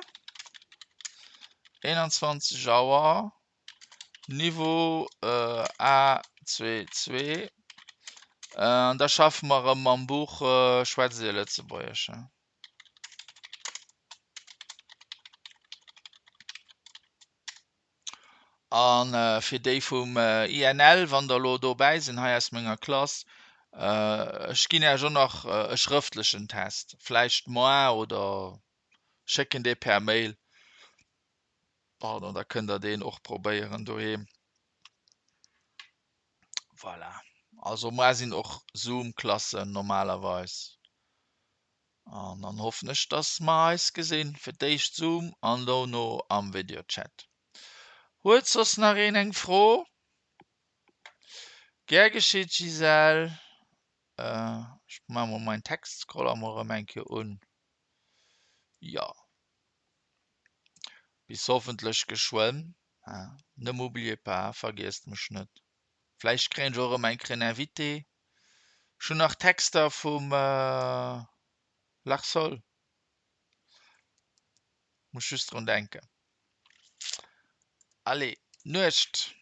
21 Auer. Niveau A22. An da schaffe mer erëm mam Buch Schwätzt Dir Lëtzebuergesch. A fir déi vum INL, wann der elo dobäi sinn hei aus menger Klass, ech ginn Iech och nach e schrëftlechen Test, vläicht moar oder schécken dee per Mail. Pardon, da kënnt der deen och probéieren doheem. Voilà. Also moar sinn och Zoom-Klassen normalerweis. An dann hoffen ech, dass mer eis gesinn. Fir d'éischt Zoom an dono am Videochat. Huet soss nach een eng Fro? Gär geschitt, Gisèle. Ech maache mol mäin Textscroller mol erëm eng Kéier un. Jo. Bis hoffentlech geschwënn. Ne m'oubliez pas, vergiesst mech net. Vläicht kréien ech och erëm eng Kéier en Invité. Ech hunn nach Texter vum Larsol. Muss just drun denken. Allez, Nuecht!